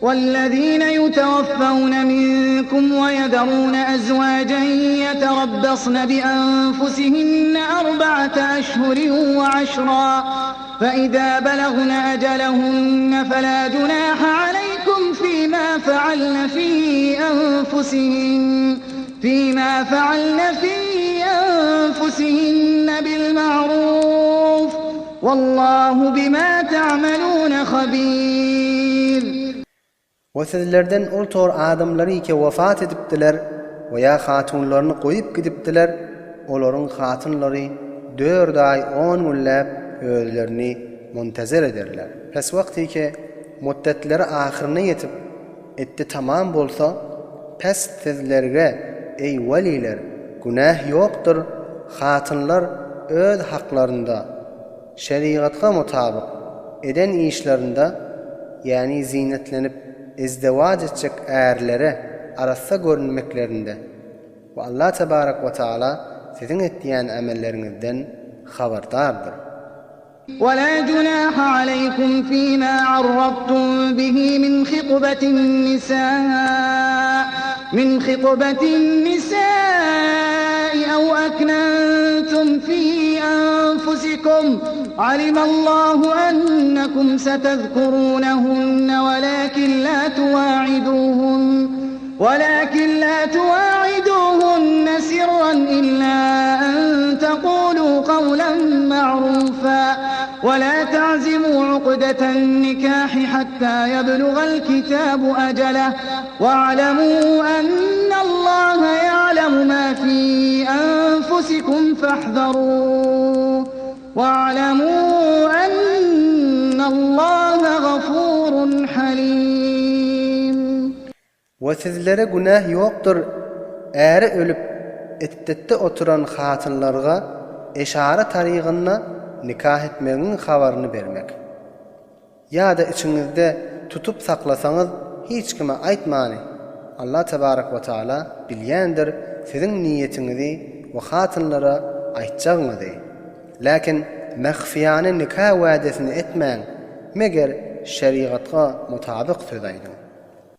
Wellezine ýutewaffewne minkum we ýezerune ezwajen ýeterabbasne bi enfusihinne arba'ate eşhurin we aşra, fe izâ belagne ecelehunne felâ junâhe aleýkum fîmâ fealne fî enfusihinne fîmâ fealne fî enfusihinne bil ma'rûf. Wallahu bima ta'malun habir. We sizlerden ol tor adamlary ke wefat edipdiler we ýa hatunlaryny goýup gidipdiler, olaryň hatynlary dört aý on günläp özlerini muntezer ederler. Pes wagty ke mutdetleri ahyryna ýetip, etdi tamam bolsa, pes sizlerge, eý weliler, günäh ýokdur, hatynlar öz haklarynda, şerigatga mutabyk, eden işlerinde, ýäni zinetlenip izdewaç etjek ärlere arassa görünmeklerinde we Allah tebarek we taala siziň etýän amelleriňizden habardardyr. ولا جناح عليكم فيما عرضتم به من خطبة النساء من خطبة النساء أو أكننتم في أنفسكم علم الله أنكم ستذكرونهن ولكن لا تواعدوهن ولكن لا تواعدوهن سرا إلا أن تقولوا قولا معروفا ولا تعزموا عقدة النكاح حتى يبلغ الكتاب أجله واعلموا أن الله يعلم ما في أنفسكم فاحذروه واعلموا أن الله غفور حليم. We sizlere günäh ýokdur äri ölüp itdetde oturan hatynlarga eşara tarygynda nikah etmegiň habaryny bermek. Ýa-da içiňizde tutup saklasaňyz hiç kime aýtmany, Allah tebarek we taala bilýändir siziň niýetiňizi we hatynlara aýtjagyňyzy. Läkin mahfiýane nika wädesini etmäň, meger şerigatga mutabyk söz aýdyň.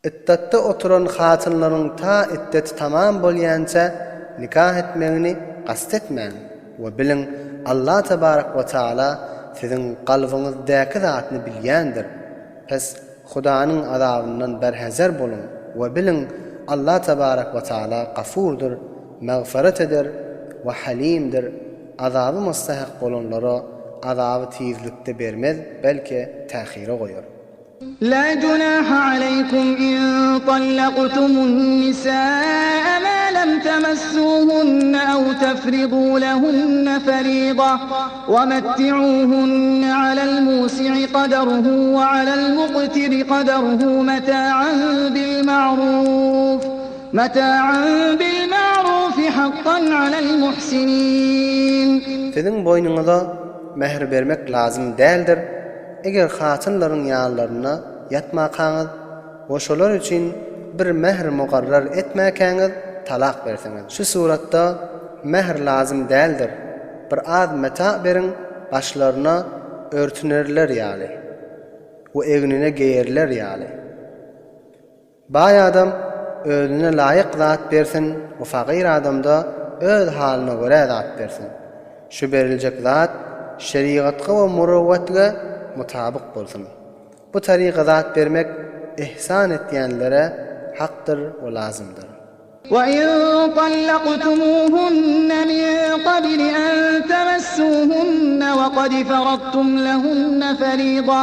Iddatda oturan hatynlaryň ta iddeti tamam bolýança nikah etmegini gast etmäň we biliň, Allah tebarek we taala siziň kalbyňyzdaky zatny bilýändir. Pes Hudanyň azabyndan berhezer boluň we biliň, Allah tebarek we taala Gafurdyr, magfyrat eder, we Halimdir, azaby mustahyk bolanlara azaby tizlikde bermez, belki tähire goýar. لا جناح عليكم إن طلقتم النساء ما لم تمسوهن أو تفرضوا لهن فريضة ومتعوهن على الموسع قدره وعلى المقتر قدره متاعا بالمعروف متاعا بالمعروف حقا على المحسنين. Siziň boýnuňyza mähir bermek lazym däldir, Eger hatynlaryň ýanlarynda ýatmakaňyz we şolar üçin bir mähr mugarrar etmäkäňiz talak berseňiz. Şu suratda mähr lazym däldir. Bir az meta beriň başlaryna örtünerler ýaly we egnine geýerler ýaly. Baý adam özüne laýyk zat bersin we fagyr adam-da öz halyna görä zat bersin. Şu beriljek zat şerigatga we murowwatga mutabyk bolsun. Bu taryga zat bermek ihsan etýänlere hakdyr we lazymdyr. وإن طلقتموهن من قبل أن تمسوهن وقد فرضتم لهن فريضة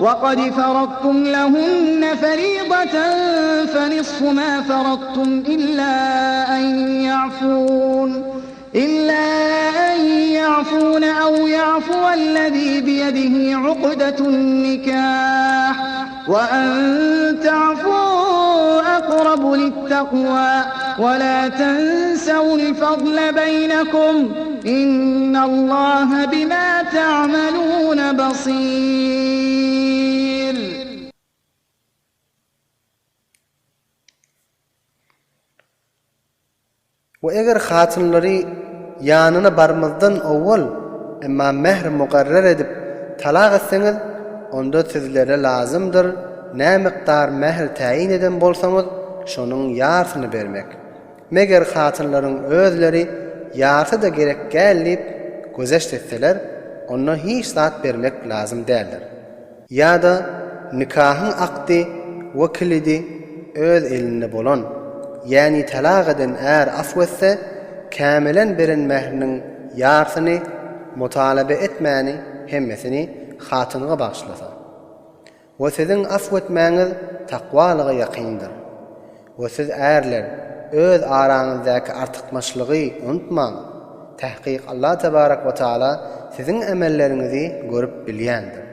وقد فرضتم لهن فريضة فنصف ما فرضتم إلا أن يعفون إلا أن يعفون أو يعفو الذي بيده عقدة النكاح وأن تعفوا أقرب للتقوى ولا تنسوا الفضل بينكم إن الله بما تعملون بصير. We eger hatynlary ýanyna barmazdan owwal, emma mehr mukarrar edip, talak etseňiz, onda sizlere lazymdyr. nä mukdar mähr täýin eden bolsaňyz, şonuň ýarsyny bermek. Meger hatynlaryň özleri ýarysy-da gerek gäl diýip, gözeşt etseler, onda hiç zat bermek lazym däldir. Ýa-da nikahyň akdy we kilidi öz elinde bolan, ýäni talak eden är afw etse, kämelen beren mähriniň ýarsyny mutalebe etmäni hemmesini hatynyga bagyşlasa. We siziň afw etmäňiz takwalyga ýakyndyr. We siz ärler, öz araňyzdaky artykmaçlygy unutmaň! Tahkyk Allah tebarek we taala siziň emelleriňizi görüp bilýändir.